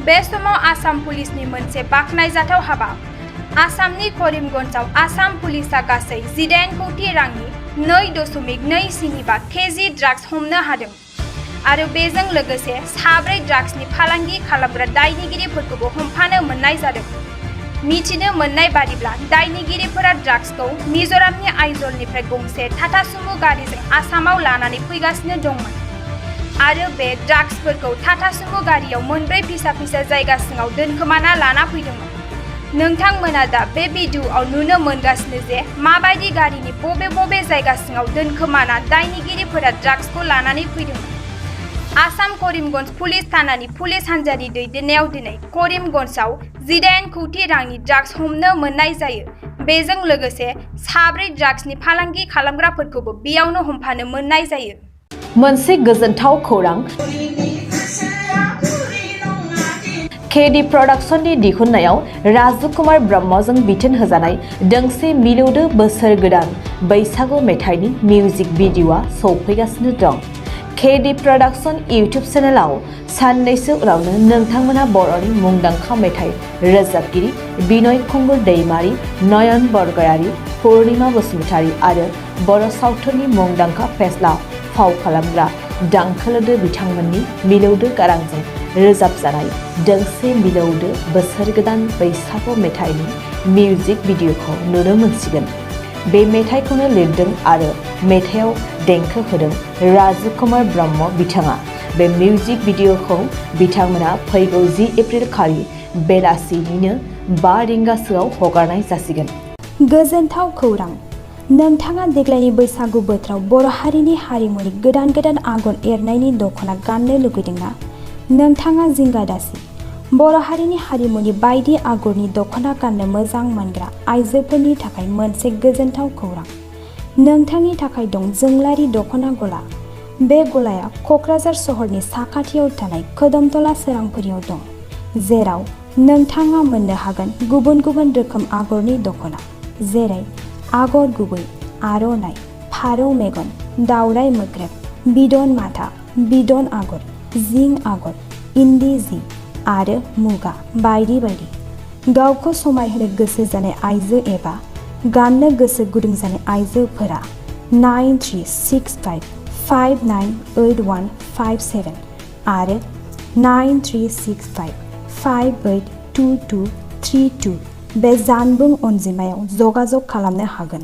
बे समाव आसाम पुलिसनि मोनसे बाखनायजाथाव हाबा। आसामनि करिमगन्जआव आसाम पुलिसआ गासै 18 कौटि रांनि 2.275 केजि ड्राग्स हमनो हादों आरो बेजों लोगोसे 4 ड्राग्सनि फालांगि खालामग्रा दायनिगिरिफोरखौबो हमफानो मोननाय जादों। मिथिनो मोननाय बादिब्ला दायनिगिरिफोरा ड्राग्सखौ मिज'रामनि आइजलनिफ्राय गंसे टाटा सुमो गारिजों आसामाव लानानै फैगासिनो दंमोन आरो बे ड्राग्सफोरखौ टाटा सुमो गारियाव मोनब्रै फिसा फिसा जायगा सिङाव दोनखोमाना लाना फैदोंमोन। नोंथांमोना दा बे भिडिअ'आव नुनो मोनगासिनो जे माबायदि गारिनि बबे जायगा सिङाव दोनखोमाना दायनिगिरिफोरा ड्राग्सखौ लानानै फैदोंमोन। आसाम करिमगन्ज पुलिस थानानि पुलिस हान्जानि दैदेननायाव दिनै करिमगन्जआव 18 कौटि रांनि ड्राग्स हमनो मोननाय जायो। बेजों लोगोसे 4 ड्राग्सनि फालांगि खालामग्राफोरखौबो बेयावनो हमफानो मोननाय जायो। मोनसे गोजोनथाव खौरां। केडि प्रडाक्शननि दिहुननायाव राजकुमार ब्रह्मजों बिथोन होजानाय दोंसे मिलौदो बोसोर गोदान बैसागु मेथाइनि मिउजिक भिडिअ'आ सौफैगासिनो दं। केडि प्रडाक्शन इउटिउब चेनेलाव साननैसो उनावनो नोंथांमोना बर'नि मुंदांखा मेथाइ रोजाबगिरि बिनय खुंगुर दैमारि, नयन बरगयारि, पुर्णिमा बसुमतारी आरो बर' सावथुननि मुंदांखा फेस्ला फाव खालामग्रा दांखोलोदो बिथांमोननि मिलौदो गारांजों रोजाबजानाय दोंसे मिलौदो बोसोर गोदान बैसागु मेथाइनि मिउजिक भिडिअ'खौ नुनो मोनसिगोन। बे मेथाइखौनो लिरदों आरो मेथाइयाव देंखो होदों राजकुमार ब्रह्म बिथाङा। बे मिउजिक भिडिअ'खौ बिथांमोना फैगौ 10 एप्रिल खालि बेलासिनिनो 5 रिंगासोआव हगारनाय जासिगोन। गोजोनथाव खौरां। नोंथाङा देग्लायनि बैसागु बोथोराव बर' हारिनि हारिमुनि गोदान आगर एरनायनि दख'ना गाननो लुगैदोंना? नोंथाङा जिंगा दासि। बर' हारिनि हारिमुनि बायदि आगरनि दख'ना गाननो मोजां मोनग्रा आइजोफोरनि थाखाय मोनसे गोजोनथाव खौरां। नोंथांनि थाखाय दं जोंलारि दख'ना गला। बे गलाया क'क्राझार सहरनि साखाथियाव थानाय खोदोमतला सोरांफुरियाव दं, जेराव नोंथाङा मोननो हागोन गुबुन रोखोम आगरनि दख'ना, जेरै आगर गुबै, आर'नाइ, फारौ मेगन, दावराइ मोख्रेब, बिदन माथा, बिदन आगर, जिं आगर, इन्दि जि आरो मुगा बायदि बायदि। गावखौ समायहोनो गोसो जानाय आइजो एबा गाननो गोसो गुदुं जानाय आइजोफोरा 9365598157 आरो 9365582232 बे जानबुं अनजिमायाव जगाजग खालामनो हागोन।